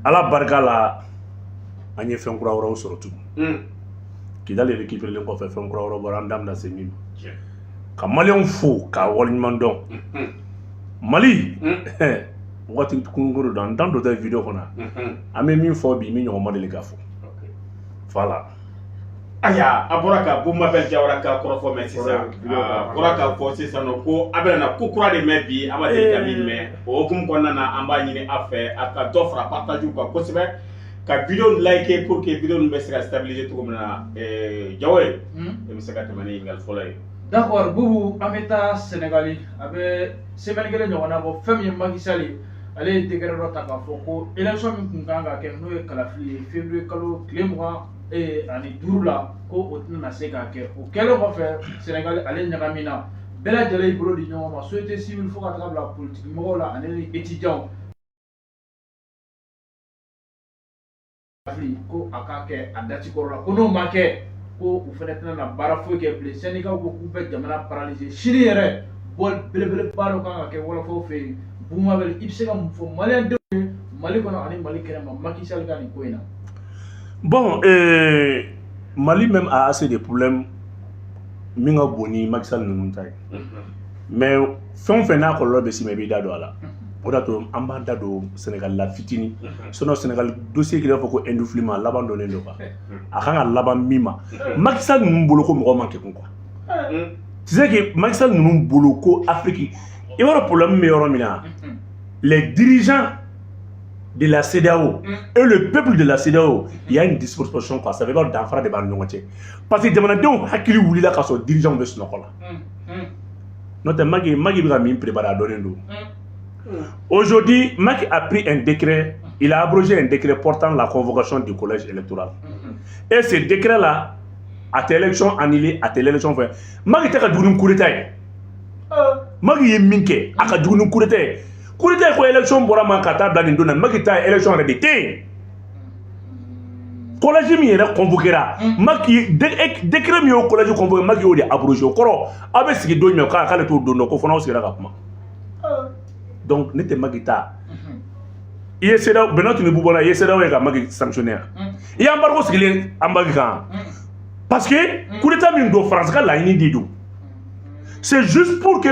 Ala barika la, an ye fɛn kura wɛrɛw sɔrɔ tugun. Kidali récupéré kɔfɛ, fɛn kura wɛrɛw bɔra, an da bɛna se min ma. Ka Maliyɛnw fo k'a waleɲuman dɔn. Mali waati kunkurun don, an dan dɔ tɛ vidéo kɔnɔ. An bɛ min fɔ bi, min ɲɔgɔn ma deli ka fɔ, voilà. Aya, a bɔra ka Bumabel Jawara ka kɔrɔfɔ mɛn sisan. A bɔra k'a fɔ sisan nɔ ko a bɛna na ko kura de mɛn bi, a ma deli ka min mɛn. O hukumu kɔnɔna na, an b'a ɲini a fɛ, a ka dɔ fara partage kan kosɛbɛ, ka vidéo like pour que vidéo ninnu bɛ se ka stabiliser cogo min na. Jawo ye, e bɛ se ka tɛmɛ ni ɲininkali fɔlɔ ye. D'accord Bubu, an bɛ taa Senegali. A bɛ semaine kelen ɲɔgɔnna bɔ, fɛn min ye Macky Sall ye, ale ye décret dɔ ta k'a fɔ ko élection min tun kan ka kɛ, n'o ye kalafili ye, février kalo tile 25 la, ko o tɛna se k'a kɛ. O kɛlen kɔfɛ, Senegali ale ɲagamina, bɛɛ lajɛlen y'i bolo di ɲɔgɔn ma, société civile fo ka taga bila politique mɔgɔw la ani ni étudiants ko a k'a kɛ a date kɔrɔ la, ko n'o ma kɛ, ko u fana tɛna na baara foyi kɛ bilen. Syndicat ko k'u bɛ jamana paralyser. Sini yɛrɛ, bɔli belebeleba dɔ kan ka kɛ wɔlɔfɔw fɛ yen. Bumabel, i bɛ se ka mun fɔ Maliyɛndenw ye Mali kɔnɔ ani Mali kɛnɛma Macky Sall ka nin ko in na? Bon, Mali même a assez de problèmes min ka bon ni Macky Sall ninnu ta ye. Mais fɛn o fɛn n'a kɔlɔlɔ bɛ s'i ma, i b'i da don a la. O de y'a to an b'an da don Sénégal la fitinin. Sinon Sénégal dossier k'i b'a fɔ ko Inde film, a laban dɔnnen don quoi. A kan ka laban min ma, Macky Sall ninnu bolo ko mɔgɔ man kekun quoi. Tu sais que Macky Sall ninnu bolo ko Afrique, i b'a dɔn problème bɛ yɔrɔ min na, les dirigeants de la CEDEAO et le peuple de la CEDEAO, il y a une disproportion quoi. Ça veut dire danfara de b'an ni ɲɔgɔn cɛ. Parce que jamanadenw hakili wulila ka sɔrɔ dirigeants bɛ sunɔgɔ la. N'o tɛ, Macky bɛ ka min préparer, a dɔnnen don. Aujourd'hui, Macky a pris un décret, il a abrogé un décret portant la convocation du collège électoral. Et ce décret-là, a tɛ élection annulée, a tɛ élection fait. Macky tɛ ka jugu ni coup d'état ye. Macky ye min kɛ, a ka jugu ni coup d'état ye. Coup d'état ye ko élection bɔra ma ka taa bila nin don na. Macky ta ye élection yɛrɛ de tɛ yen. Collège min yɛrɛ convoqué ra, Macky décret min y'o collège convoqué, Macky y'o de abrogé. O kɔrɔ, aw bɛ sigi don jumɛn k'ale t'o don dɔn, ko fo n'aw sigira ka kuma. Donc ne tɛ Macky ta. I ye CEDEAO, Benoît Tinubu bɔra, i ye CEDEAO ye ka Macky sanctionné yan. I ye embargo sigilen embargo kan. Parce que coup d'état min don, France ka laɲini de don. C'est juste pour que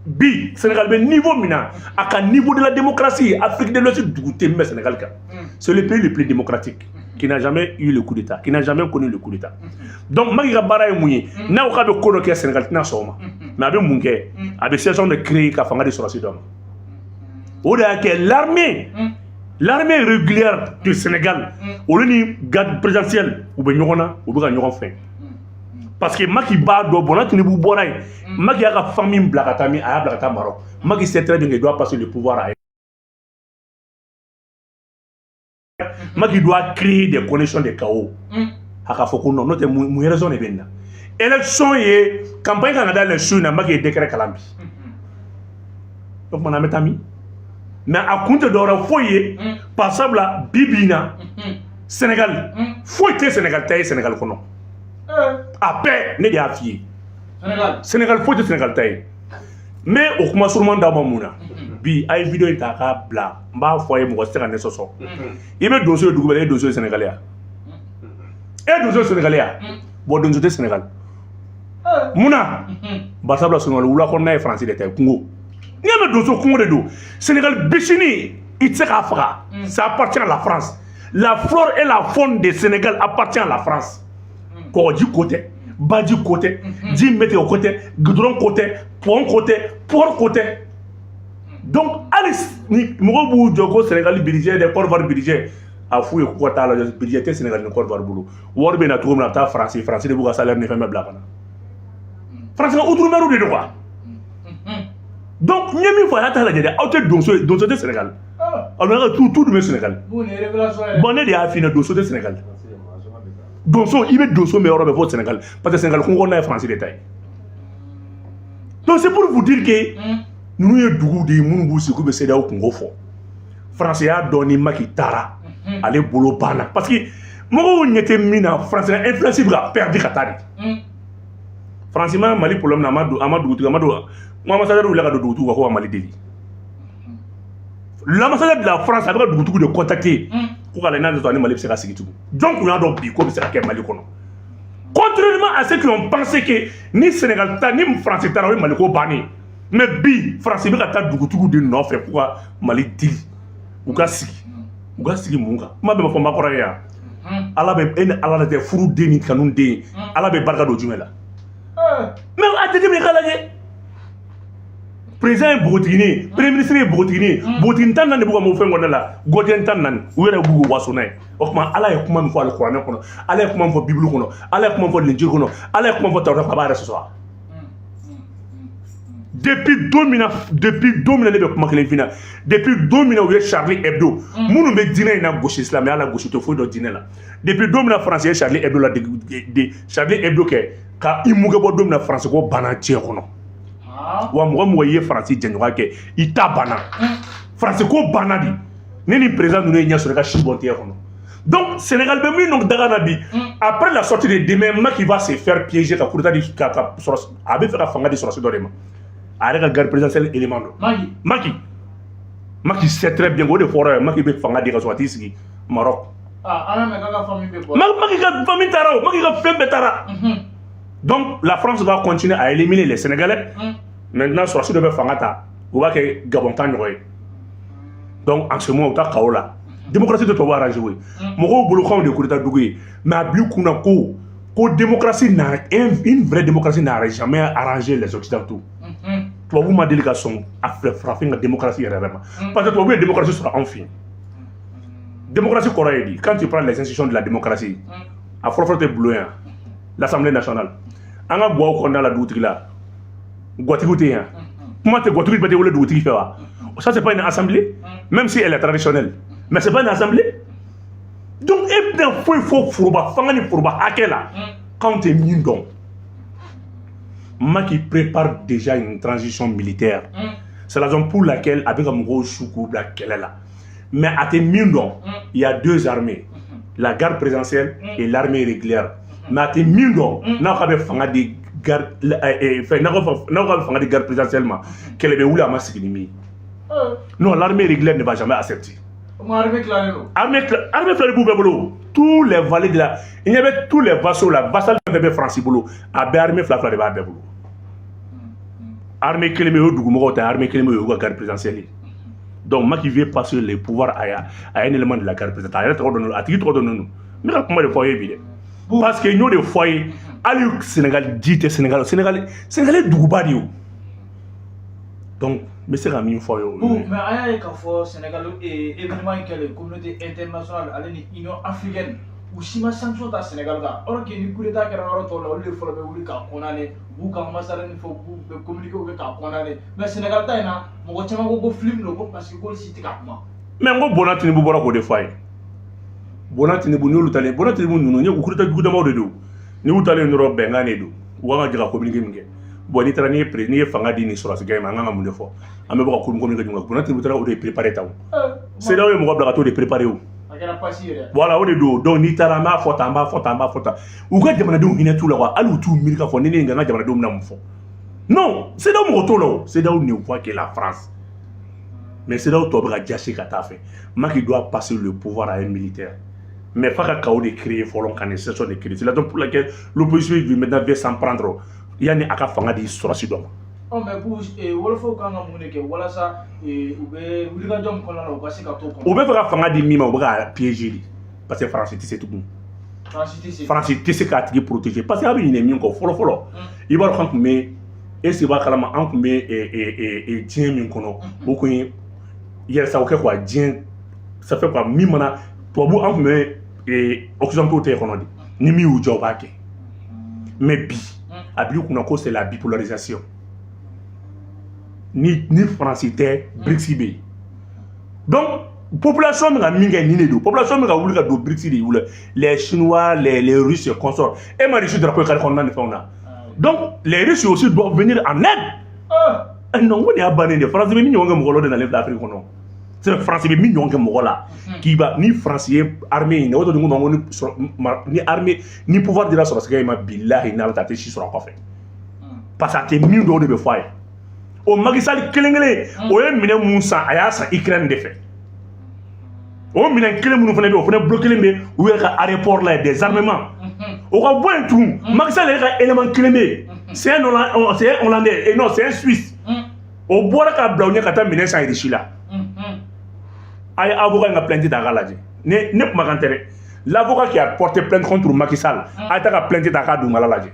bi Sénégal bɛ niveau min na, a ka niveau de la démocratie, Afrique de l'Ouest dugu tɛ min bɛ Sénégal kan. C'est le pays le plus démocratique qui n'a jamais eu le coup d'état, qui n'a jamais connu le coup d'état. Donc Macky ka baara ye mun ye? N'a ko k'a bɛ ko dɔ kɛ, Sénégal tɛna sɔn o ma. Mais a bɛ mun kɛ? A bɛ situation de créer ka fanga di sɔrɔdasi dɔ ma. O de y'a kɛ l'armée régulière du Sénégal, olu ni garde présidentielle, u bɛ ɲɔgɔn na, u bɛ ka ɲɔgɔn fɛ. Parce que Macky b'a dɔn, Bɔnna Tinubu bɔra yen, Macky y'a ka famille bila ka taa min, a y'a bila ka taa Maroc. Macky sait très bien qu'il doit passer le pouvoir à Macky doit créer des conditions de chaos. A ka fɔ ko non, n'o tɛ mun raison de bɛ nin na? Élection ye campagne kan ka dayɛlɛ su in na, Macky ye décret kalan bi. O kumana an bɛ taa min? Mais a kun tɛ dɔwɛrɛ foyi ye, par sabula bi bi in na, Sénégal foyi tɛ Sénégal ta ye Sénégal kɔnɔ. A bɛɛ ne de y'a f'i ye. Sénégal foyi tɛ Sénégal ta ye. N bɛ o kuma suruman d'aw ma mun na? Bi a ye vidéo in ta k'a bila, n b'a fɔ a ye, mɔgɔ tɛ se ka ne sɔsɔ. I bɛ donso ye dugu bɛɛ la, e ye donso ye Sénégal ya? E ye donso ye Sénégal ya? Bon, donso tɛ Sénégal. Mun na? Barisabula Sénégal wula kɔnɔna ye Faransi de ta ye, kungo. N'i y'a mɛn donso, kungo de don. Sénégal bisini, i tɛ se k'a faga. Ça appartient à la France. La flore et la faune de Sénégal appartient à la France. Kɔgɔji ko tɛ, baji ko tɛ, ji min bɛ tigɛ o ko tɛ, goudron ko tɛ, pont ko tɛ, port ko tɛ. Donc hali ni mɔgɔw b'u jɔ ko Sénégal budget dɛ, Côte d'Ivoire budget, a f'u ye k'u ka taa lajɛ, budget tɛ Sénégal ni Côte d'Ivoire bolo. Wari bɛ na cogo min na, a bɛ taa Faransi, Faransi de b'u ka salaire ni fɛn bɛɛ bila ka na. Faransi ka outre-mer de don quoi. Donc n ye min fɔ, a y'a ta lajɛ dɛ, aw tɛ donso ye, donso tɛ Sénégal. Aw ka tout dun bɛ Sénégal. Bon, ne de y'a f'i ɲɛna, donso tɛ Sénégal. Donso, i bɛ donso mɛn yɔrɔ bɛɛ fo Sénégal, parce que Sénégal kungo kɔnɔna ye Faransi de ta ye. Donc c'est pour vous dire que ninnu ye duguw de ye minnu b'u sigi k'u bɛ CEDEAO kungo fɔ. Faransi y'a dɔn ni Macky taara, ale bolo banna, parce que mɔgɔw ɲɛ tɛ min na, Faransi ka influence bɛ ka perdu ka taa de. Faransi ma Mali problème na, a ma don, a ma dugutigi, a ma don, n ko ambassadeur wulila ka don dugutigiw kan ko ka Mali deli. L'ambassadeur de la France a bɛ ka dugutigiw de contacter ko ka lajɛ n'a sɔrɔ ni Mali bɛ se ka sigi tugun. Jɔn kun y'a dɔn bi ko bɛ se ka kɛ Mali kɔnɔ? Contrairement à ceux qui ont pensé que ni Sénégal ta ni France taara, o ye Mali ko bannen. Mais bi, France bɛ ka taa dugutigiw de nɔfɛ k'u ka Mali dili, u ka sigi, u ka sigi mun kan? Kuma bɛɛ ma fɔ Macron ye yan. Ala bɛ e ni Ala tɛ, furu den ni kanu den, Ala bɛ barika don jumɛn la? Mais a jateminɛ k'a lajɛ, président ye npogotiginin ye, premier ministre ye npogotiginin ye, npogotiginin 14 de b'u ka mɔ fɛn kɔnɔna la, gardien 14, u yɛrɛ b'u waso n'a ye. O tuma, Ala ye kuma min fɔ Alikuranɛ kɔnɔ, Ala ye kuma min fɔ Bibulu kɔnɔ, Ala ye kuma min fɔ Linjili kɔnɔ, Ala ye kuma min fɔ Tawurata kɔnɔ, a b'a yɛrɛ sɔsɔ wa? Depuis don min na, depuis don min na, ne bɛ kuma kelen f'i ɲɛna, depuis don min na u ye Charlie Hebdo, minnu bɛ diinɛ in na gosi, silamɛya la gosi, tɛ foyi dɔn diinɛ la, depuis don min na France ye Charlie Hebdo la de, Charlie Hebdo kɛ ka i muge bɔ, don min na France ko banna diɲɛ kɔnɔ. Wa mɔgɔ mɔgɔ i ye Faransi jɛɲɔgɔnya kɛ, i ta banna, Faransi ko banna de. Ne ni président ninnu ye ɲɛ sɔrɔ i ka si bɔn tigɛ kɔnɔ. Donc Sénégal bɛ min nɔ daga na bi, après la sortie de demain, Macky va se faire piéger ka coup d'état di ka sɔrɔ a bɛ fɛ ka fanga di sɔrɔsi dɔ de ma, a yɛrɛ ka garde présidentielle élément dɔ. Macky. Macky, Macky sait très bien o de fɔra ye. Macky bɛ fanga di ka sɔrɔ a t'i sigi Maroc. Ah, an y'a mɛn k'a ka famille bɛ bɔ. Macky ka famille taara o, Macky ka fɛn bɛɛ taara. Donc la France va continuer à éliminer les Sénégalais. Maintenant, sɔrɔsi dɔ bɛ fanga ta, u b'a kɛ Gabon ta ɲɔgɔn ye. Donc en ce moment, u ta kawo la, démocratie tɛ tubabu arrangé koyi. Mɔgɔw bolo k'anw de coup d'état dugu ye, mais a bil'i kunna ko démocratie n'a, une vraie démocratie n'a jamais arrangé les Occidentaux. Tubabu ma deli ka sɔn a filɛ farafin ka démocratie yɛrɛ yɛrɛ ma, parce que tubabu ye démocratie sɔrɔ anw fɛ yen. Démocratie kɔrɔ ye di? Quand tu prends les institutions de la démocratie, a fɔlɔ fɔlɔ tɛ bulon yan, l'Assemblée nationale, an ka guwaw kɔnɔna la, dugutigi la, guwatigiw tɛ yan, kuma tɛ, guwatigi bɛɛ tɛ wele dugutigi fɛ wa? Ça, c'est pas une assemblée? Même si elle est traditionnelle, mais c'est pas une assemblée. Donc e bɛna foyi fɔ foroba fanga ni foroba hakɛ la k'anw tɛ min dɔn. Macky prépare déjà une transition militaire. C'est la raison pour laquelle a bɛ ka mɔgɔw su k'u bila kɛlɛ la. Mais a tɛ min dɔn, il y a deux armées, la garde présidentielle et l'armée régulière. Mais a tɛ min dɔn, n'a k'a bɛ fanga di garde fɛn, n'a k'a bɛ fanga di garde présidentielle ma, kɛlɛ bɛ wuli a ma sigi ni min ye. Non, l'armée régulière ne va jamais accepter. Armée tilalen don. Armée fila de b'u bɛɛ bolo. Tous les valets de la, i ɲɛ bɛ tous les vassaux la, vassal fɛn fɛn bɛ Faransi bolo, a bɛɛ armée fila fila de b'a bɛɛ bolo. Armée kelen bɛ yen, o ye dugumɔgɔw ta ye, armée kelen bɛ yen, o y'u ka garde présidentielle ye. Donc Macky veut passer le pouvoir à un élément de la garde présidentielle. A yɛrɛ tɔgɔ dɔnnen don, a tigi tɔgɔ dɔnnen don. N bɛ ka kuma de fɔ aw ye bi dɛ, parce que n y'o de fɔ aw ye, hali Sénégal ji tɛ Sénégal, Sénégal, Sénégal ye duguba de ye o. Donc n bɛ se ka min fɔ aw ye, o Bon, ye. mais an y'a ye k'a fɔ Sénégal événement in kɛlen, communauté internationale ale ni Union africaine, u si ma sanction ta Sénégal kan, or que ni coup d'état kɛra yɔrɔ tɔw la, olu de fɔlɔ bɛ wuli k'a condamner, u b'u ka ambassadeur ni fɛnw, b'u bɛ communiqué kɛ k'a condamner. Mais Sénégal ta in na, mɔgɔ caman ko film don, ko parce que k'olu si tɛ ka kuma. Mais n ko Bola Tinubu bɔra k'o de fɔ a ye. Bola Tinubu n'olu talen, Bola Tinubu ninnu ye u coup d'état jugudamaw de don. Ni y'u talen dɔrɔn, bɛnkan de don, u kan ka jɛ ka communiqué min kɛ. Bon, n'i taara, n'i ye fanga di nin sɔrɔsikɛ ma, an kan ka mun de fɔ? An bɛ bɔ ka communiqué jumɛn? Bola Tinubu taara o de préparé ta o. CEDEAO ye mɔgɔ bila ka t'o de préparé o. A kɛra pasi yɛrɛ. Voilà, o de don. Donc n'i taara, an b'a fɔ tan, an b'a fɔ tan, an b'a fɔ tan. U ka jamanadenw hinɛ t'u la quoi. Hali u t'u miiri k'a fɔ ni ne ye nin kɛ, n ka jamanadenw bɛna mun fɔ? Non, CEDEAO mɔgɔ t'o la o. CEDEAO ne voit que la France. Mais CEDEAO tɔ bɛ ka jase ka taa fɛ. Macky doit passer le pouvoir à un militaire, mais f'a ka chaos de créer fɔlɔ, ka nin situation de créer. C'est la raison pour laquelle l'opposition maintenant veut s'en prendre yanni a ka fanga di sɔrɔsi dɔ ma. Ɔ, mais bu wɔlɔfɔw kan ka mun de kɛ walasa u bɛ wulikajɔ min kɔnɔna la, u ka se ka t'o kɔnɔ? U bɛ fɛ ka fanga di min ma, u bɛ ka piéger de, parce que Faransi tɛ se tugun. Faransi tɛ se. Faransi tɛ se k'a tigi protéger, parce que a bɛ ɲinɛ min kɔ fɔlɔ fɔlɔ, i b'a dɔn k'an tun bɛ, est ce que i b'a kalama, an tun bɛ diɲɛ min kɔnɔ, o kun ye yɛrɛsago kɛ quoi. Diɲɛ, ça fait quoi, min mana tubabu, an tun bɛ occidentaux tɛ kɔnɔ de, ni min y'u diya, u b'a kɛ. Mais bi, a b'i kunna ko c'est la bipolarisation. Ni Faransi tɛ, BRICS bɛ yen. Donc population bɛ ka min kɛ nin de don, population bɛ ka wuli ka don BRICS de wuli, les Chinois, les Russes et consorts. E ma Russie drapeau kari kɔnɔna ni fɛnw na. Donc les Russes aussi doivent venir en aide. Non, ko nin y'a bannen de. Faransi bɛ min ɲɔgɔn kɛ mɔgɔ la, o de nalen filɛ Afrique kɔnɔ. C'est Faransi bɛ min ɲɔgɔn kɛ mɔgɔ la, k'i ba ni Faransi ye armée in, o de ko ma ko ni armée ni pouvoir dira sɔrɔsikɛ in ma, bilahi n'Ala ta, a tɛ si sɔrɔ a kɔfɛ, parce que a tɛ min dɔw de bɛ fɔ a ye. O Macky Sall kelen kelen, o ye minɛn mun san, a y'a san Ukraine de fɛ. O minɛn kelen minnu fana bɛ yen, o fana bloqué bɛ u yɛrɛ ka aéroport la yen, des armements. O ka bɔ yen tun, Macky Sall yɛrɛ ka élément kelen bɛ yen, c'est un Hollandais, et non, c'est un Suisse. O bɔra ka bila u ɲɛ ka taa minɛn san Russie la. A ye avocat in ka plainte ta k'a lajɛ. Ne kumakan tɛ dɛ. L'avocat qui a porté plainte contre Macky Sall, a ye taa ka plainte ta k'a dugumala lajɛ.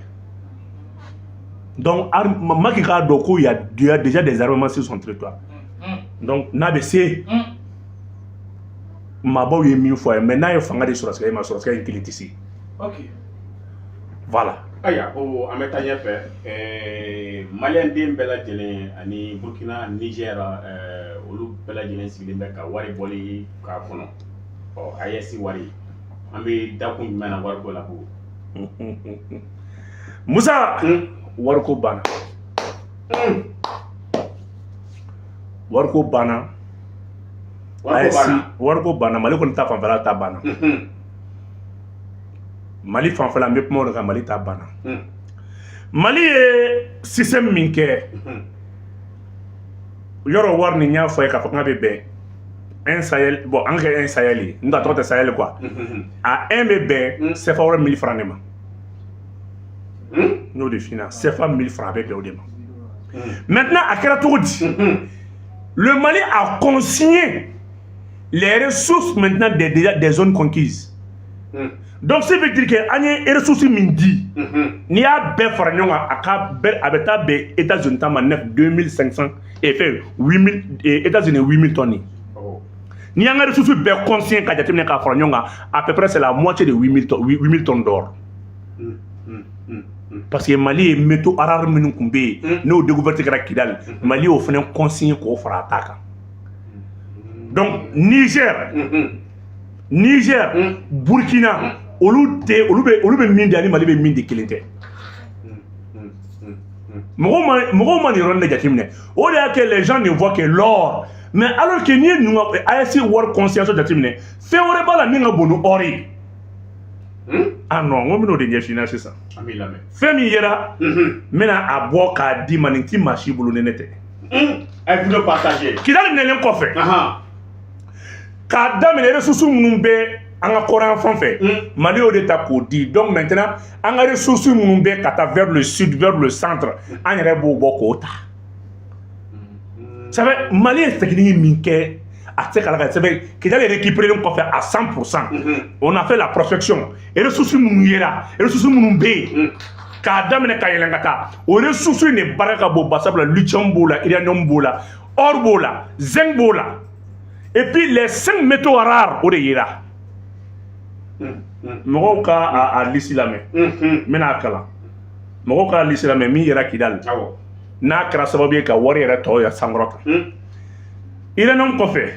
Donc Macky k'a dɔn ko il y a déjà des armements sur son territoire. Donc n'a bɛ se, maabaw ye min fɔ a ye, mais n'a ye fanga di sɔrɔsikɛ ma, sɔrɔsikɛ in kelen tɛ se. Voilà. Ayiwa, ko an bɛ taa ɲɛfɛ. Maliyɛn den bɛɛ lajɛlen ani Burkina, Niger, olu bɛɛ lajɛlen sigilen bɛ ka wari bɔli k'a kɔnɔ. Ɔ, AES wari, an bɛ dakun jumɛn na wariko la ko? Musa, wariko banna. Wariko banna. Wariko banna. Wariko banna. Mali kɔni ta fanfɛla ta banna. Mali fanfɛla, n bɛ kuma o de kan, Mali ta banna. Mali ye système min kɛ, yɔrɔ wari nin, y'a fɔ ye k'a fɔ k'a bɛ bɛn un Sahel, bon, an ka kɛ un Sahel ye, n t'a tɔgɔ tɛ Sahel quoi, a un bɛ bɛn CFA wari 1000 francs de ma. N y'o de f'i ɲɛna, CFA 1000 francs, a bɛ bɛn o de ma. Maintenant, a kɛra cogo di? Le Mali a consigné les ressources maintenant des zones conquises. Donc ça veut dire que an ye ressources min di, n'i y'a bɛɛ fara ɲɔgɔn kan, a ka bɛɛ, a bɛ taa bɛn États-Unis ta ma 9 2500 et fait 8000, États-Unis 8000 tonnes. N'i y'an ka ressources bɛɛ consigné ka jateminɛ k'a fara ɲɔgɔn kan, à peu près c'est la moitié de 8000 tonnes, 8000 tonnes d'or. Parce que Mali ye métaux rares minnu tun bɛ yen, n'o découverte kɛra Kidali, Mali y'o fana consigné k'o fara a ta kan. Donc Niger, Burkina, olu tɛ, olu bɛ min di ani Mali bɛ min di kelen tɛ. Mɔgɔw ma nin yɔrɔnin de jateminɛ. O de y'a kɛ les gens ne voient que l'or. Mais alors que n'i ye ninnu ka AES wari consignation jateminɛ, fɛn wɛrɛ b'a la min ka bon ni or ye. Ah non, n ko n bɛn'o de ɲɛf'i ɲɛna sisan. An b'i lamɛn. Fɛn min yera, n bɛna a bɔ k'a d'i ma, nin ti maa si bolo ni ne tɛ. A ye vidéo partager. Kidali minɛlen kɔfɛ, k'a daminɛ ressources minnu bɛ an ka kɔrɔn fan fɛ, Mali y'o de ta k'o di. Donc maintenant, an ka ressources minnu bɛ ka taa vers le sud, vers le centre, an yɛrɛ b'o bɔ k'o ta. Ça fait Mali ye technique min kɛ, a tɛ se ka la ka sɛbɛn. Kidali récupéré kɔfɛ à 100%, on a fait la prospection, ressources minnu yera, ressources minnu bɛ yen, k'a daminɛ ka yɛlɛn ka taa, o ressources in de barika ka bon, basabula lithium b'o la, uranium b'o la, or b'o la, zinc b'o la, et puis les cinq métaux rares, o de yera. Mɔgɔw ka a liste lamɛn, n bɛna a kalan. Mɔgɔw ka liste lamɛn min yera Kidali, n'a kɛra sababu ye ka wari yɛrɛ tɔ sankɔrɔta. Uranium kɔfɛ,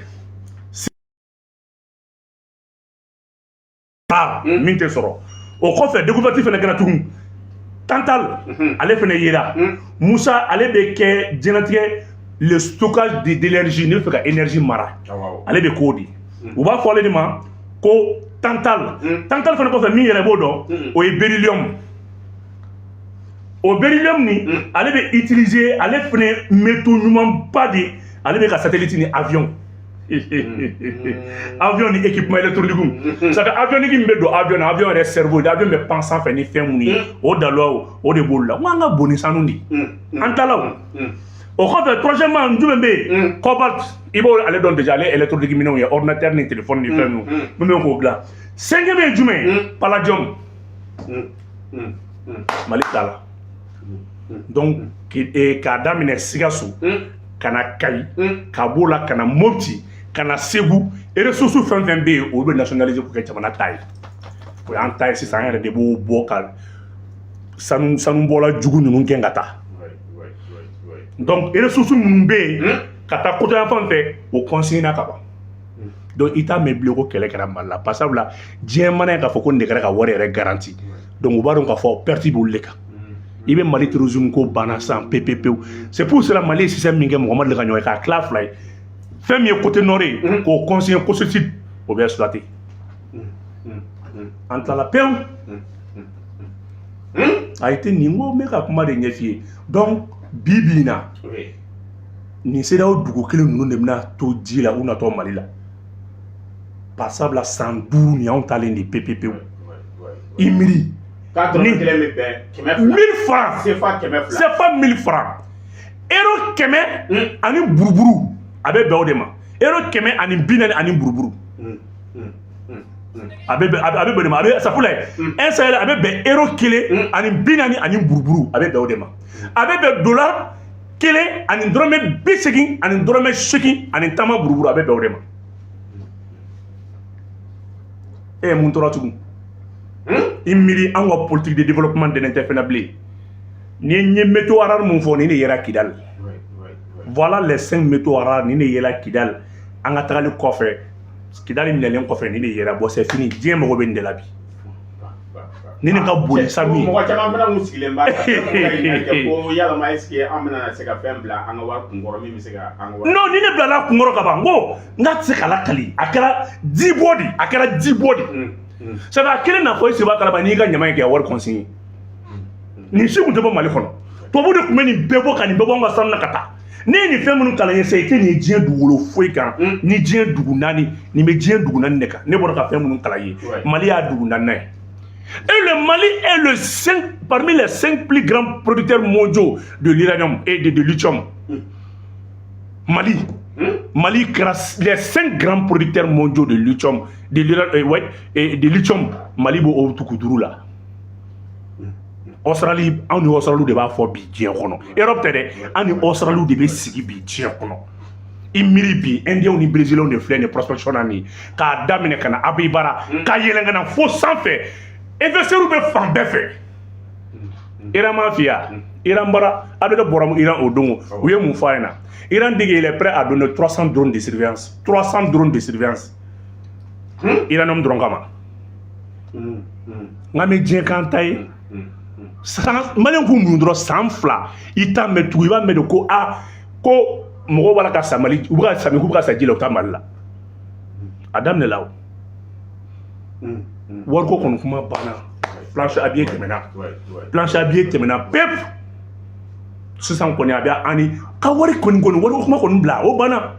min tɛ sɔrɔ, o kɔfɛ découverte fana kɛra tugun, tantale, ale fana yera. Musa, ale bɛ kɛ diɲɛlatigɛ le stockage d'énergie, n'i bɛ fɛ ka énergie mara, ale bɛ k'o de, u b'a fɔ ale de ma ko tantale. Tantale fana kɔfɛ, min yɛrɛ b'o dɔn, o ye beryllium. O beryllium ni, ale bɛ utiliser, ale fana métaux ɲumanba de, ale bɛ ka satellite ni avion ni équipement électronique. Ça fait avionique min bɛ don avion na, avion yɛrɛ cerveau, avion bɛ pan sanfɛ ni fɛn minnu ye, o daluya, o de b'olu la. N ko an ka bon ni sanu de ye, an taala. O kɔfɛ, troisièmement, jumɛn bɛ yen? Cobalt, i b'o ale dɔn déjà, ale électronique minɛnw ye, ordinateur ni téléphone ni fɛn ninnu min bɛ k'o dilan. Cinquième ye jumɛn ye? Palladium. Mali t'a la. Donc k'a daminɛ Sikaso ka na Kayi, ka b'o la ka na Mopti, ka na Segu, ressources fɛn fɛn bɛ yen, olu bɛ nationaliser k'o kɛ jamana ta ye. O y'an ta ye sisan, an yɛrɛ de b'o bɔ ka sanubɔla jugu ninnu gɛn ka taa. Donc ressources minnu bɛ yen ka taa côté yan fan fɛ, o consigné na ka ban. Donc i t'a mɛn bilen ko kɛlɛ kɛra Mali la, barisabula diɲɛ mana ye k'a fɔ ko nin de kɛra ka wari yɛrɛ garanti. Donc u b'a dɔn k'a fɔ perte b'olu de kan. I bɛ Mali terrorisme ko banna sisan pewu pewu. C'est pour cela Mali ye système min kɛ, mɔgɔ ma deli ka ɲɔgɔn ye, k'a tila fila ye, fɛn min ye côté nord ye, k'o consigner côté sud, o bɛ exploiter. An tilala pewu. A ye tɛ nin ko, n bɛ ka kuma de ɲɛf'i ye. Donc bi bi in na, Nin CEDEAO dugu kelen ninnu de bɛna to ji la u natɔ Mali la. Par sabula san 5 nin y'anw talen de pewu pewu. I miiri. K'a dɔrɔmɛ kelen bɛ bɛn 200. 1000 francs. CFA 200. CFA 1000 francs. Euro 100 ani buruburu, a bɛ bɛn o de ma. Euro 140 ani buruburu. A bɛ bɛn o de ma. A bɛ safula ye un Sahel, a bɛ bɛn euro 1 ani 40 ani buruburu, a bɛ bɛn o de ma. A bɛ bɛn dollar 1 ani dɔrɔmɛ 80 ani dɔrɔmɛ 8 ani taama buruburu, a bɛ bɛn o de ma. E ye mun tora tugun? I miiri, an ka politique de développement dɛnɛ tɛ fɛnɛ bilen. Ni n ye métaux rares mun fɔ, nin de yera Kidal. Voilà les cinq métaux rares, nin de yera Kidal. An ka tagali kɔfɛ, Kidal minɛlen kɔfɛ, nin de yera. Bon, c'est fini. Diɲɛ mago bɛ nin de la bi. Ni nin ka bon ni sanu ye. Mɔgɔ caman fana kun sigilen b'a kan kɛ ko yalama est ce que an bɛna se ka fɛn bila an ka wari kunkɔrɔ min bɛ se ka an ka wari. Non, ni ne bilala kunkɔrɔ ka ban, n ko n k'a tɛ se ka lakali. A kɛra dibɔ de, a kɛra dibɔ de. Sabu a kelen n'a fɔ i seba kalama, n'i ka ɲama in kɛ ka wari consigner. Nin si kun tɛ bɔ Mali kɔnɔ. Tubabu de tun bɛ nin bɛɛ bɔ ka nin bɛɛ bɔ an ka sanu na ka taa. Ne ye nin fɛn minnu kalan ye sisan, i tɛ nin ye diɲɛ dugukolo foyi kan. Ni diɲɛ dugu naani, nin bɛ diɲɛ dugu naani de kan. Ne bɔra ka fɛn minnu kalan ye, Mali y'a dugu naaninan ye. Et le Mali est le cinq, parmi les cinq plus grands producteurs mondiaux de l'uranium et de lithium. Mali. Mali kɛra les cinq grands producteurs mondiaux de lithium, de l'uranium, ouais, et de lithium. Mali b'o o tugu duuru la. Australie, anw ni Australie de b'a fɔ bi diɲɛ kɔnɔ. Europe tɛ dɛ, an ni Australie de bɛ sigi bi diɲɛ kɔnɔ. I miiri bi, Indiens ni Brésiliens de filɛ nin prospection na nin k'a daminɛ ka na Abibara, ka yɛlɛn ka na fo sanfɛ. Investisseurs bɛ fan bɛɛ fɛ. Iran m'a f'i ye wa? Iran bɔra, a bɛ bɔra Iran o don, u ye mun fɔ a ɲɛna? Iran dit qu'il est prêt à donner 300 drones de surveillance. 300 drones de surveillance. Uranium dɔrɔn kama. N k'an bɛ diɲɛ k'an ta ye. San Maliyɛn k'u muɲu dɔrɔn san 2, i t'a mɛn tugun. I b'a mɛn de ko aa, ko mɔgɔw b'a la ka sa Mali, u bɛ ka sa min, k'u bɛ ka sa ji la, u taa Mali la. A daminɛ la o. Wariko kɔni kuma banna. Planche à billets tɛmɛna. Planche à billets tɛmɛna pewu. Sisan kɔni a bɛ an ni ka wari kɔni wariko kuma kɔni bila, o banna.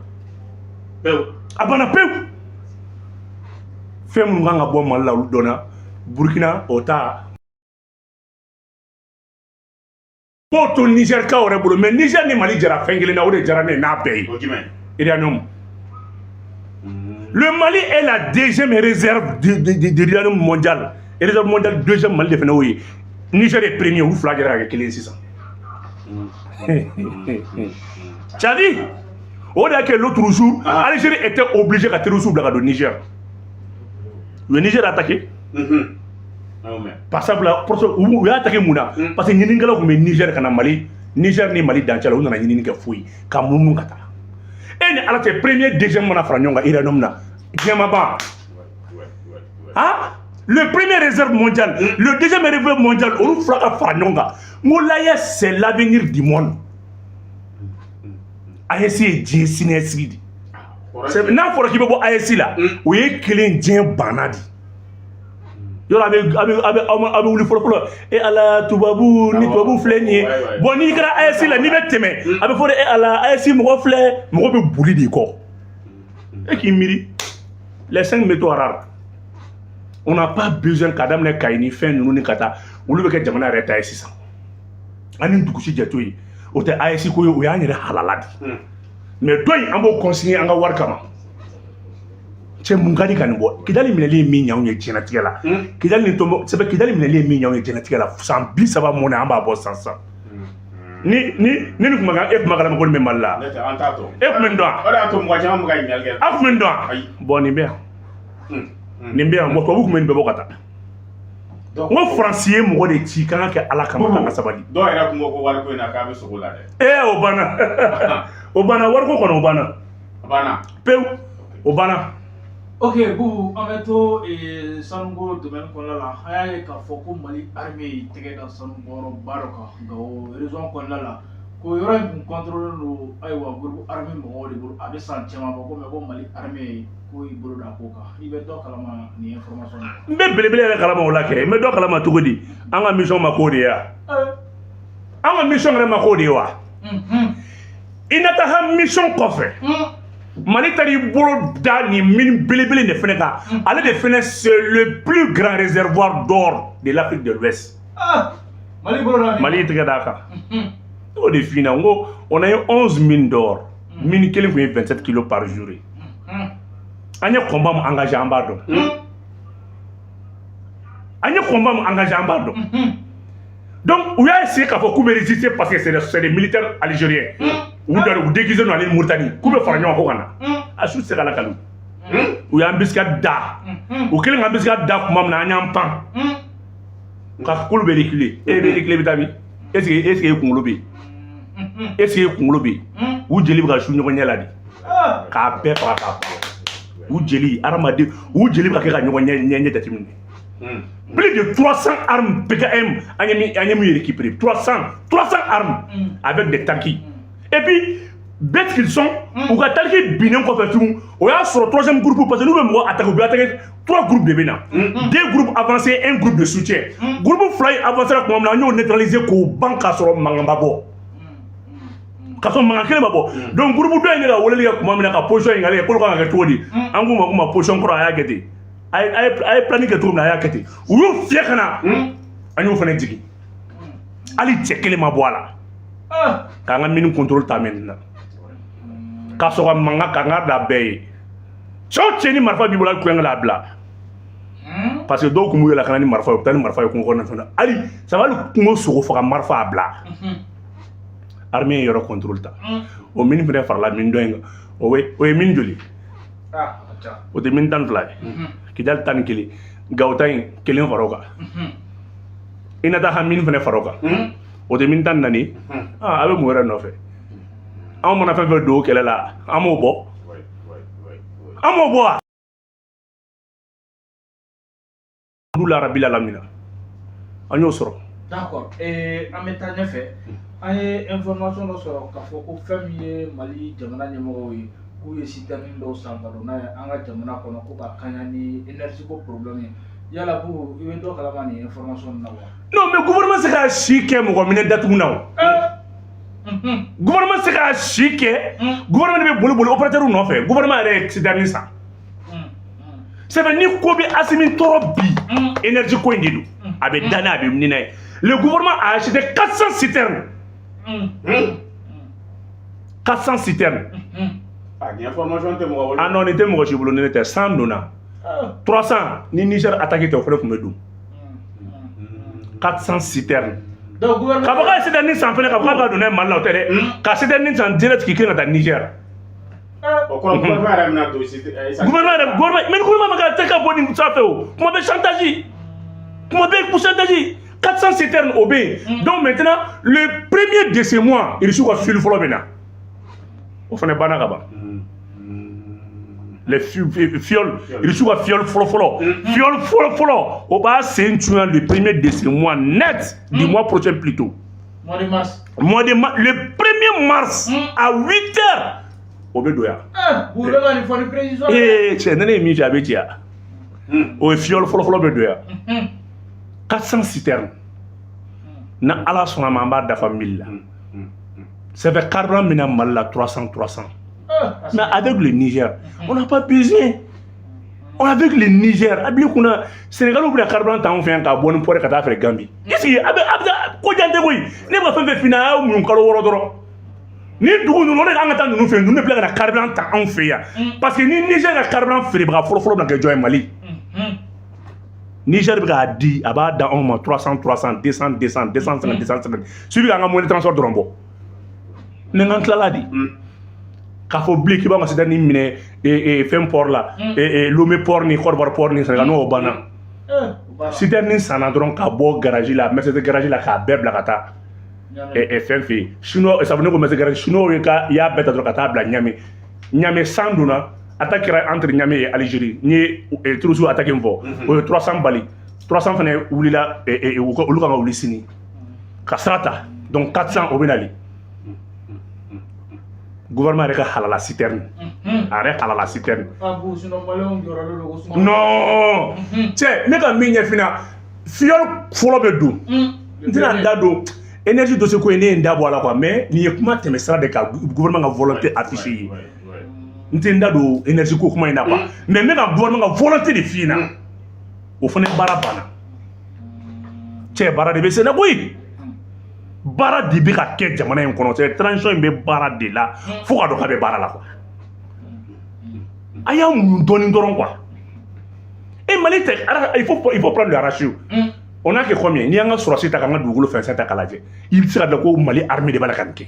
Pewu. A banna pewu. Fɛn minnu kan ka bɔ Mali la, olu dɔnna. Burukina o ta k'o to Niger kaw yɛrɛ bolo, mais Niger ni Mali jɛra fɛn kelen na, o de diyara ne ye n'a bɛɛ ye. O jumɛn? Uranium. Le Mali est la deuxième réserve de l'uranium mondial. Réserve mondiale deuxième, Mali de fana y'o ye. Niger est premier, u fila jɛra ka kɛ kelen ye sisan. Tchadi, o de y'a kɛ l'autre jour, Algérie était obligée ka terroristes bila ka don Niger. U ye Niger attaqué. An y'o mɛn. Par sabula u y'a attaqué mun na? Parce que ɲininikɛlaw tun bɛ Niger ka na Mali, Niger ni Mali dancɛ la, u nana ɲinini kɛ foyi ka munumunu ka taa. E ni Ala cɛ, premier deuxième mana fara ɲɔgɔn kan uranium na, diɲɛ ma ban. Ah, le premier réserve mondiale, le deuxième réserve mondiale, olu fila ka fara ɲɔgɔn kan. N ko l'AES, c'est l'avenir du monde. AES ye diɲɛ siniɲɛsigi de. N'a fɔra k'i bɛ bɔ AES la, o ye kelen diɲɛ banna de. Yɔrɔ a bɛ wuli fɔlɔ fɔlɔ, e Ala, tubabu ni tubabu filɛ nin ye. Bon, n'i kɛra AES la, n'i bɛ tɛmɛ, a bɛ fɔ de e Ala, AES mɔgɔ filɛ, mɔgɔ bɛ boli de kɔ. E k'i miiri, les cinq métaux rares, on n'a pas besoin k'a daminɛ Kayi ni fɛn ninnu ni ka taa, olu bɛ kɛ jamana yɛrɛ ta ye sisan. An ni dugusi jɛ to yen, o tɛ AES ko ye, o y'an yɛrɛ halala de. Mais dɔ in, an b'o consigner an ka wari kama. Cɛ, mun ka di ka nin bɔ? Kidali minɛli ye min ɲɛ anw ye diɲɛlatigɛ la, Kidali ni Tɔnbɔ sɛbɛ, Kidali minɛli ye min ɲɛ anw ye diɲɛlatigɛ la, san 30 mɔnɛ, an b'a bɔ san san. Ni nin kun ma kan, e kun ma kalama ko nin bɛ Mali la. Ne tɛ, an t'a dɔn. E kun bɛ nin dɔn wa? O de y'a to mɔgɔ caman bɛ ka ɲininkali kɛ. A kun bɛ nin dɔn wa? Bon, nin bɛ yan. Nin bɛ yan. Bon, tubabu kun bɛ nin bɛɛ bɔ ka taa. N ko Faransi ye mɔgɔ de ci k'an ka kɛ Ala kama, k'an ka sabali. Dɔw yɛrɛ kun ko ko wariko in na k'a bɛ sogo la dɛ. Ee, o banna, o banna, wariko kɔni o banna. A banna. Pewu, o banna. Ok, Bubu, an bɛ to sanuko domaine kɔnɔna la. An y'a ye k'a fɔ ko Mali armée y'i tɛgɛ da sanu bɔyɔrɔba dɔ kan Gawo région kɔnɔna la, ko yɔrɔ in kun contrôlé don, ayiwa, groupe armé mɔgɔw de bolo. A bɛ san caman bɔ ko, mais ko Mali armée ko y'i bolo da ko kan. I bɛ dɔ kalama nin information na? N bɛ belebele yɛrɛ kalama o la kɛ. N bɛ dɔ kalama cogo di? An ka mission ma k'o de ye wa? An ka mission yɛrɛ ma k'o de ye wa? Inataha mission kɔfɛ, Mali taara i bolo da nin mine belebele de fɛnɛ kan. Ale de fɛnɛ, c'est le plus grand réservoir d'or de l'Afrique de l'Ouest. Mali bolo da. Mali y'i tɛgɛ d'a kan. Ne y'o de f'i ɲɛna, n ko on a eu 11 mines d'or. Mine kelen tun ye 27 kilos par jour ye. An ye combat min engagé, an b'a dɔn. An ye combat min engagé, an b'a dɔn. Donc u y'a essayé k'a fɔ k'u bɛ résister parce que c'est des militaires algériens, u da u déguisé don ani Mauritanie, k'u bɛ fara ɲɔgɔn kan ko ka na. A su tɛ se ka lakali. U y'an embuscade da. U kɛlen ka embuscade da tuma min na, an y'an pan ka k'olu bɛ reculer. E bɛ reculer, i bɛ taa min? Est ce que e kunkolo bɛ yen? Est ce que e kunkolo bɛ yen? U jeli bɛ ka su ɲɔgɔn ɲɛ la de k'a bɛɛ faga k'a ban. U jeli, hadamaden, u jeli bɛ ka kɛ ka ɲɔgɔn ɲɛ jateminɛ. Plus de 300 armes PKM, an ye min récupéré, 300 armes avec des tankies. Et puis bêtes qu'ils sont, u ka tanki binnen kɔfɛ tugun, o y'a sɔrɔ troisième groupe, parce que n'u bɛ mɔgɔ attaquer, u bɛ attaquer, trois groupes de bɛ na, deux groupes avancés, un groupe de soutien. Groupe fila in avancé la tuma min na, an y'o neutraliser k'o ban k'a sɔrɔ mankan ma bɔ, k'a sɔrɔ mankan kelen ma bɔ. Donc groupe dɔ in de ka weleli kɛ tuma min na ka position ɲininkali kɛ, k'olu kan ka kɛ cogo di, an k'u ma k'u ma position kɔrɔ, a y'a kɛ ten, a ye planning kɛ cogo min na, a y'a kɛ ten. U y'u fiyɛ ka na, an y'o fana jigin, hali cɛ kelen ma bɔ a la. K'an ka mine contrôle ta maintenant, k'a sɔrɔ ka mankan k'an ka da bɛɛ ye. Cɛ o cɛ ni marifa b'i bolo, hali kulonkɛ la, a bila, parce que dɔw tun b'u yɛlɛ ka na ni marifa ye, u bɛ taa ni marifa ye kungo kɔnɔna fɛn na, hali saba, hali kungo sogo faga marifa, a bila. Armée ye yɔrɔ contrôle ta. O mine fɛnɛ farala mine dɔ in kan. O ye mine joli? O tɛ mine 12 ye? Kidali 11, Gawo ta in kelen fara o kan, Inata mine fɛnɛ fara o kan, o tɛ mine 14? A bɛ mun wɛrɛ nɔfɛ? Anw mana fɛn fɛn don o kɛlɛ la, an m'o bɔ, an m'o bɔ wa? Alhamdulilah rabbil alamina, an y'o sɔrɔ. D'accord, an bɛ taa ɲɛfɛ. An ye information dɔ sɔrɔ k'a fɔ ko fɛn min ye Mali jamana ɲɛmɔgɔw ye, k'u ye citerne dɔw san ka don n'a ye an ka jamana kɔnɔ, ko ka kaɲa ni énergie ko problème ye. Yala Bubu, i bɛ dɔ kalama nin information na wa? Non, mais gouvernement se k'a si kɛ mɔgɔ minɛ datugu na. O gouvernement se k'a si kɛ, gouvernement de bɛ boli boli opérateur nɔfɛ. Gouvernement yɛrɛ ye citerne san. C'est vrai, ni ko bɛ Asimi tɔɔrɔ bi, énergie ko in de don. A bɛ da n'a ye, a bɛ wuli n'a ye. Le gouvernement a acheté 400 citernes, 400 citernes. Ah, nin information tɛ mɔgɔ bolo. Ah non, nin tɛ mɔgɔ si bolo ni ne tɛ. 100 donna, 300 ni Niger attaqué tɛ, o fana tun bɛ don. 400 citernes. Donc gouvernement K'a fɔ k'a ye citerne san fɛnɛ, k'a fɔ k'a bɛ ka don n'a ye Mali la, o tɛ dɛ. Ka citerne san direct k'i kelen ka taa Niger. O kɔrɔ, gouvernement yɛrɛ bɛna don Gouvernement yɛrɛ, gouvernement, mais gouvernement ma ka tɛ ka bɔ nin sanfɛ. O kuma bɛ chantage, kuma bɛ chantage. 400 citernes, o bɛ yen. Donc maintenant, le premier de ce mois, Irisiw ka fil fɔlɔ bɛ na. O fana banna ka ban. Les fioles, Irisiw ka fiole fɔlɔ fɔlɔ, fiole fɔlɔ fɔlɔ, o b'a sen tunya le premier de ce mois net, du mois prochain plutôt. Mois de mars. Mois de mars, le premier mars à 8 heures, o bɛ don yan. Bubu bɛ ka nin fɔ ni précision. Ee cɛ, ne ye min fɛ, a bɛ ci yan. O ye fiole fɔlɔ fɔlɔ bɛ don yan. 400 citernes, na Ala sɔnna ma, an b'a dafa 1000 la. C'est fait, carburant min na Mali la, 300 300. Mais avec le Niger, on n'a pas besoin. On avec le Niger, a b'i kunna, Sénégal bɛna carburant ta anw fɛ yan k'a bɔ ni port ka taa feere Gambie. Est ce que a bɛ a bɛ ko jan tɛ koyi? Ne ma fɛn fɛn f'i ɲɛna, a y'aw muɲu kalo 6 dɔrɔn. Ni dugu ninnu, o de an ka taa ninnu fɛ yen, ninnu de bila ka na carburant ta anw fɛ yan. Parce que ni Niger ka carburant feerebaga fɔlɔ fɔlɔ bɛna kɛ jɔn ye? Mali. Niger bɛ k'a di, a b'a da anw ma 300 300, 200 200, 250 250. Suivi k'an ka moyen de transport dɔrɔn bɔ. Ni n k'an tilala de, k'a fɔ bilen k'i b'an ka citerne minɛ fɛn port la, Lomé port ni Côte d'Ivoire port ni Sénégal, n'o banna. Citerne sanna dɔrɔn ka bɔ garage la, Mercedes garage la, k'a bɛɛ bila ka taa fɛn fɛ yen. Chinois, ça veut dire ko Mercedes garage chinois ye ka y'a bɛɛ ta dɔrɔn ka taa bila Niamey. Niamey san donna, attaque kɛra entre Niamey et Algérie. N ye terroristes attaque min fɔ, o ye 300 bali. 300 fana wulila, olu kan ka wuli sini ka sira ta. Donc 400, o bɛ nali. Gouvernement yɛrɛ ka halala citerne, a yɛrɛ halala citerne. Non, cɛ, ne ka min ɲɛf'i ɲɛna, fiole fɔlɔ bɛ don, n tɛna n da don. Énergie dossier ko in, ne ye n da bɔ a la quoi, mais nin ye kuma tɛmɛ sira de ka gouvernement ka volonté affiché ye. N tɛ n da don énergie ko kuma in na quoi, mais n bɛ ka gouvernement ka volonté de f'i ɲɛna. O fana baara banna. Cɛ, baara de bɛ sen na koyi, baara de bɛ ka kɛ jamana in kɔnɔ. C'est transition in bɛ baara de la fo ka dɔn k'a bɛ baara la quoi. A y'a muɲu dɔɔni dɔrɔn quoi. Et Mali tɛ, il faut prendre le ratio. On a que combien? N'i y'an ka sɔrɔsi ta k'an ka dugukolo fɛn fɛn ta k'a lajɛ, i bɛ se ka dɔn ko Mali armée de b'a la ka nin kɛ.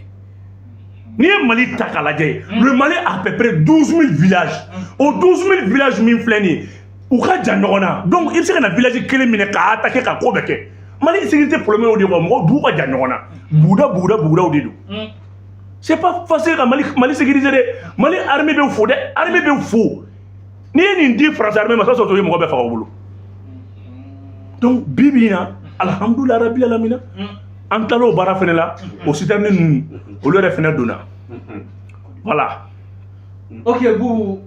N'i ye Mali ta k'a lajɛ, le Mali a à peu près 12 000 villages. O 12 000 villages min filɛ nin ye, u ka jan ɲɔgɔn na. Donc i bɛ se ka na village kelen minɛ k'a attaquer ka ko bɛɛ kɛ. Mali sécurité problème y'o de ye quoi. Mɔgɔw dugu ka jan ɲɔgɔn na, buguda buguda bugudaw de don. C'est pas facile ka Mali sécuriser dɛ. Mali armée bɛ fo dɛ, armée bɛ fo. N'i ye nin di France armée ma, ça sɔrɔ i ye mɔgɔ bɛɛ faga o bolo. Donc bi bi in na, alhamdulilayi rabil alamina, an tilala o baara fɛnɛ la. O citerne ninnu, olu yɛrɛ fɛnɛ donna, voilà. Ok Boubou,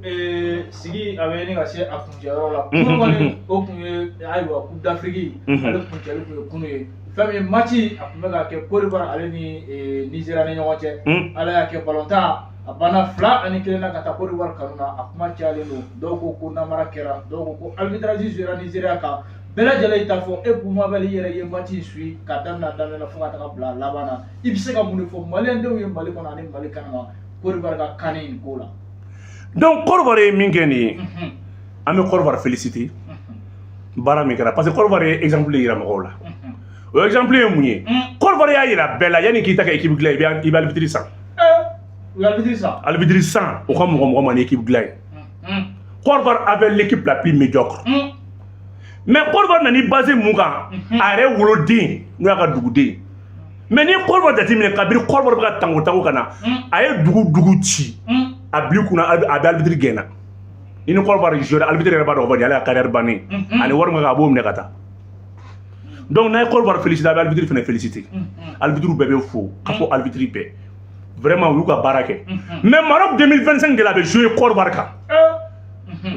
sigi a bɛ ɲini ka se a kuncɛyɔrɔ la. Kunun kɔni, o kun ye ayiwa Coupe d'Afrique ale kuncɛli kun ye kunun ye. Fɛn min ye match a kun bɛ ka kɛ Côte d'Ivoire ale ni Nigéria ni ɲɔgɔn cɛ, Ala y'a kɛ balontan a banna 2-1 na ka taa Côte d'Ivoire kanu na. A kuma cayalen don, dɔw ko ko namara kɛra, dɔw ko ko arbitrage jouera Nigéria kan. Bɛɛ lajɛlen y'i ta fɔ. E Boubou Mabel, i yɛrɛ ye match in suit k'a daminɛ a daminɛ na fo ka taga bila a laban na, i bɛ se ka mun de fɔ maliyɛndenw ye Mali kɔnɔ ani Mali kɛnɛma Côte d'Ivoire ka CAN in ko la? Donc Côte d'Ivoire ye min kɛ nin ye, an bɛ Côte d'Ivoire féliciter baara min kɛra, parce que Côte d'Ivoire ye exemple de yira mɔgɔw la. O exemple ye mun ye? Côte d'Ivoire y'a yira bɛɛ la, yanni k'i ta kɛ équipe dilan, i bɛ arbitre san. U ye arbitre san. Arbitre san, o ka mɔgɔ mɔgɔ ma ni équipe dilan ye. Côte d'Ivoire avait l'équipe la plus médiocre, mais Côte d'Ivoire nana basé mun kan? A yɛrɛ woloden, n'o y'a ka duguden. Mais ni Côte d'Ivoire jateminɛ, kabini Côte d'Ivoire bɛ ka tango tango ka na, a ye dugu dugu ci a bil'i kunna, a bɛ arbitre gɛnna. Ni Côte d'Ivoire joueur arbitre yɛrɛ b'a dɔn, o fɔ ale ka carrière bannen ani wari min kan, a b'o minɛ ka taa. Donc n'a ye Côte d'Ivoire féliciter, a bɛ arbitre fana féliciter. Arbitre bɛɛ bɛ fo ka fɔ, arbitre bɛɛ vraiment u y'u ka baara kɛ. Mais Maroc 2025 de la, a bɛ jouer Côte d'Ivoire kan,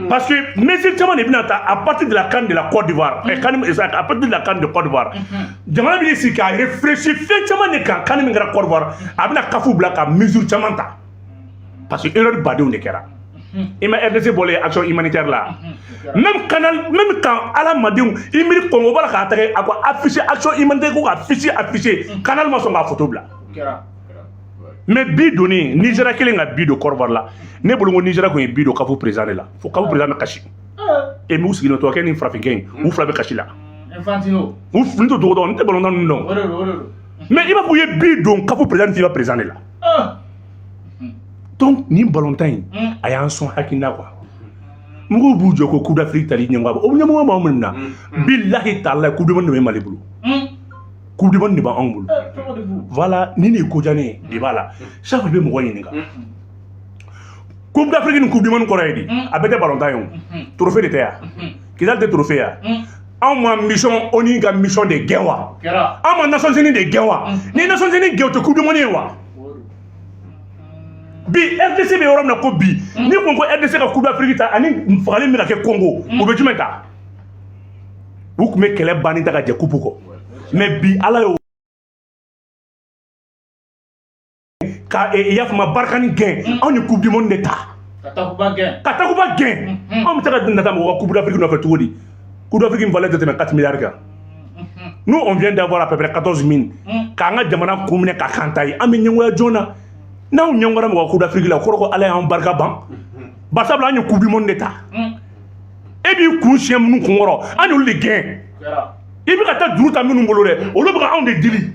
parce que mesure caman de bɛna ta à partir de la CAN de la Côte d'Ivoire, CAN, à partir de la CAN de Côte d'Ivoire. Jamana bɛ sigi k'a réfléchir fɛn caman de kan. CAN min kɛra Côte d'Ivoire, a bɛna CAF bila ka mesure caman ta, parce que erreur badenw de kɛra. I ma RDC bɔlen action humanitaire la, même canal, même quand adamadenw i miiri Congo b'a la k'a tɛgɛ a ko afficher action humanitaire, ko ka fiche afficher, canal ma sɔn k'a photo bila. Mais bi donni Nigéria kelen ka bi don Côte d'Ivoire la, ne bolo ko Nigéria kun ye bi don CAF président de la, fo CAF président bɛ kasi. E m'u sigilen tɔ kɛ ni farafinkɛ in, u fila bɛ kasi la. Infantino. U n tɛ dogo dɔn, n tɛ balontan ninnu dɔn. O de don, o de don. Mais i b'a fɔ u ye bi don CAF président ni FIFA président de la. Donc nin balontan in, a y'an sɔn hakilina quoi. Mɔgɔw b'u jɔ ko Coupe d'Afrique tali ɲɛmɔgɔ, o ɲɛmɔgɔ b'anw minnu na, bilahi taala, Coupe du monde de bɛ Mali bolo, Coupe du monde de b'anw bolo. Voilà, ni nin ye ko diya ne ye de b'a la. Chaque fois i bɛ mɔgɔ ɲininka, Coupe d'Afrique ni Coupe du monde kɔrɔ ye di? A bɛɛ tɛ balontan ye o, trophée de tɛ yan? Kidali tɛ trophée yan? Anw ma mission ONU ka mission de gɛn wa? Anw ma Nations Unies de gɛn wa? Ni Nations Unies gɛn, o tɛ Coupe du monde ye wa? Bi RDC bɛ yɔrɔ min na ko bi, ni ko RDC ka Coupe d'Afrique ta ani fagali min bɛ ka kɛ Congo, u bɛ jumɛn ta? U tun bɛ kɛlɛ banni ta ka jɛ coupe kɔ. Mais bi Ala y'o ka i y'a faamu, Barkhane gɛn, anw ye Coupe du monde de ta. Ka Takuba gɛn. Ka Takuba gɛn. Anw bɛ taa ka nata mɔgɔ ka Coupe d'Afrique nɔfɛ cogo di? Coupe d'Afrique valeur tɛ tɛmɛ 4 milliards kan. Nous, on vient d'avoir à peu près 14 000 k'an ka jamana kun minɛ ka kan ta ye. An bɛ ɲɛngoya joona. N'anw ɲɛngoyara mɔgɔ Coupe d'Afrique la, o kɔrɔ ko Ala y'an barika ban. Barisabula an ye Coupe du monde de ta. E b'i kun siɲɛ minnu kun kɔrɔ, an y'olu de gɛn. I bɛ ka taa juru ta minnu bolo dɛ, olu bɛ ka anw de deli.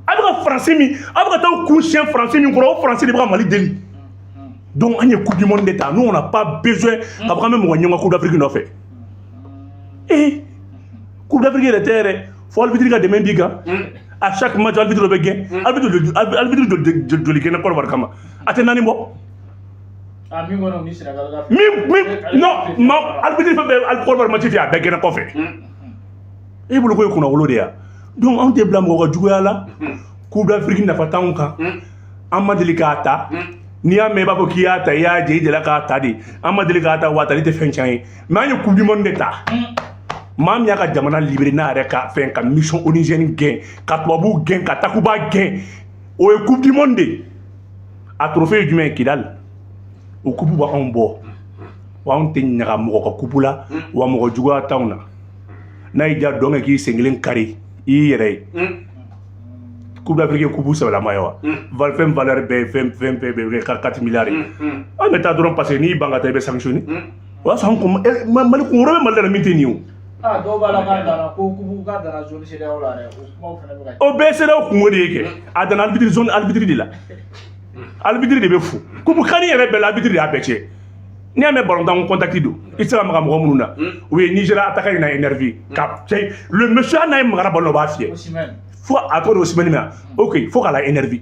A bɛ ka Faransi min, a bɛ ka taa kun siɲɛ Faransi min kɔrɔ, o Faransi de bɛ ka Mali deli. Donc an ye Coupe du monde de ta. Nous, on n'a pas besoin k'a fɔ k'an bɛ mɔgɔ ɲɛngoya Coupe d'Afrique nɔfɛ. Ee, Coupe d'Afrique yɛrɛ tɛ yɛrɛ, fo arbitre ka dɛmɛ b'i kan. À chaque match, arbitre dɔ bɛ gɛn. Arbitre joli gɛnna Côte d'Ivoire kama? A tɛ naani bɔ. Min kɔni ni Sénégal ka Min non ma, arbitre fɛn fɛn Côte d'Ivoire match fɛ, a bɛɛ gɛnna kɔfɛ. E bolo ko ye kunnawolo de ya. Donc anw tɛ bila mɔgɔ ka juguya la. Coupe d'Afrique nafa t'anw kan, an ma deli k'a ta. N'i y'a mɛn i b'a fɔ k'i y'a ta, i y'a jɛ, i delila k'a ta de. An ma deli k'a ta, wa a tali tɛ fɛn tiɲɛ ye. Mais an ye Coupe du monde de ta. Maa min y'a ka jamana libéré n'a yɛrɛ ka fɛn, ka mission onusienne gɛn, ka tubabuw gɛn, ka Takuba gɛn, o ye Coupe du monde de ye. A trophée ye jumɛn ye? Kidal. O coupe b'anw bɔ wa, anw tɛ ɲaga mɔgɔ ka coupe la wa, mɔgɔ juguya t'anw na. N'a y'i diya dɔn kɛ k'i sen kelen kari i y'i yɛrɛ ye. Coupe d'Afrique ye coupe sɛbɛlama ye wa, fɛn valeur bɛɛ ye fɛn fɛn bɛɛ bɛ kɛ 4 milliards ye. An bɛ taa dɔrɔn parce que n'i ban ka taa, i bɛ sanctionner. O y'a sɔrɔ an kun Mali kun wɛrɛ bɛ Mali la min tɛ nin ye o. Ah, dɔw b'a la k'a danna ko coupe k'a danna zone CEDEAO la dɛ, o kumaw fana bɛ ka. O bɛɛ CEDEAO kungo de ye kɛ. A danna arbitre, zone arbitre de la, arbitre de bɛ fo. Coupe CAN yɛrɛ bɛɛ la, arbitre de y'a bɛɛ tiɲɛ. N'i y'a mɛn balontan ko contact don, i tɛ se ka maga mɔgɔ minnu na, u ye Nigéria attaquant in na énervé ka cɛ, le monsieur, hali n'a ye magara ballon na, o b'a fiyɛ. Osimhen. Fo a tɔgɔ de Osimhen min, ok, fo k'a la énervé.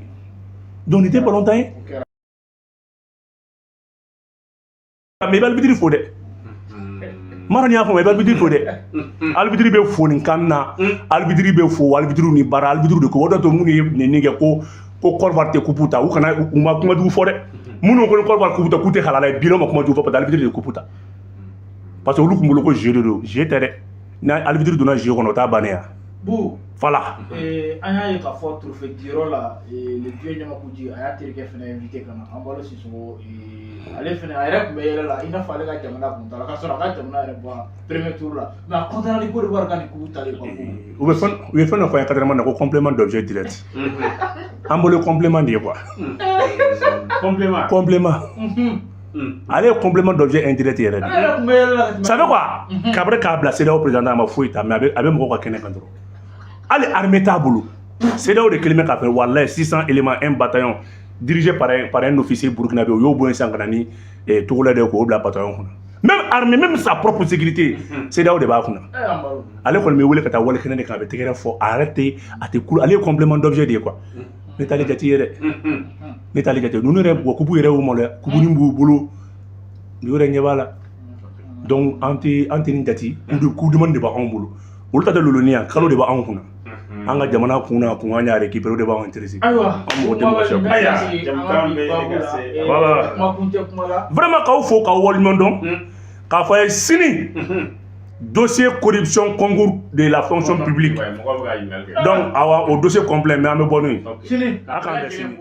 Donc nin tɛ balontan ye. O kɛra. Mais i bɛ arbitre fo dɛ, mara ni y'a faamu, i bɛ arbitre fo dɛ. Arbitre bɛ fo nin kan na, arbitre bɛ fo, arbitre ni baara, arbitre de ko o de to minnu ye nin kɛ ko Côte d'Ivoire tɛ coupe ta, u kana u ma kuma jugu fɔ dɛ. Minnu ko ni Côte d'Ivoire coupe ta k'u tɛ halala ye, bi ma kuma jugu fɔ parce que arbitre de coupe ta, parce que olu kun bolo ko jeu de don. Jeu tɛ dɛ, ni arbitre donna jeu kɔnɔ, o t'a bannen ya. Bu. Voilà. An y'a ye k'a fɔ trophée diyɔrɔ la, le vieux Ɲamakuji, a y'a terikɛ fana invité ka na, Anbalo Sisoko. Ale fana, a yɛrɛ tun bɛ yɛlɛ la i n'a fɔ ale ka jamana kun t'a la, k'a sɔrɔ a ka jamana yɛrɛ bɔra premier tour la, mais a content ni Côte d'Ivoire ka nin coupe talen quoi. U bɛ fɛn dɔ fɔ an ye quatrièmement na ko complément d'objet direct. An bolo complément de ye quoi. Complément. Complément. Ale ye complément d'objet indirect yɛrɛ de. Ale yɛrɛ tun bɛ yɛlɛ la ka tɛmɛ. Ça fait quoi? Kabini k'a bila CEDEAO président, a ma foyi ta, mais a bɛ mɔgɔw ka kɛnɛ kan dɔrɔn. Hali armée t'a bolo, CEDEAO de kelen bɛ k'a fɛ. Walayi, 600 éléments, un bataillon dirigé par un officier burkinabé, o y'o bɔ yen sisan ka na ni Togolais de ye k'o bila bataillon kɔnɔ. Même armée, même sa propre sécurité, CEDEAO de b'a kunna. Anbalo. Ale kɔni bɛ wele ka taa wale kɛnɛ de kan, a bɛ tɛgɛrɛ fɔ, a yɛrɛ tɛ, a tɛ kulu. Ale ye complément d'objet de ye quoi. Ne t'ale jate ye dɛ, ne t'ale jate. Ninnu yɛrɛ wa, coupe yɛrɛ y'u maloya, coupe nin b'u bolo, nin yɛrɛ ɲɛ b'a la. Donc an tɛ nin jate. Coupe du monde de b'anw bolo, olu ta tɛ loloni yan, kalo de b'anw kunna, an ka jamana kunna kun, an y'a récupéré, o de b'anw intéressé. Ayiwa. An mɔgɔ tɛ mɔgɔ si. Ayiwa, jamukan bɛ ɲini ka se. Voilà. Kuma kun tɛ kuma la. Vraiment, k'aw fo, k'aw waleɲuman dɔn, k'a fɔ a ye sini dossier corruption concours de la fonction publique. Ouais, mɔgɔw bɛ ka ɲininkali kɛ. Donc awa, o dossier complet, mais an bɛ bɔ n'o ye. Ok. Sini. A k'an bɛn sini.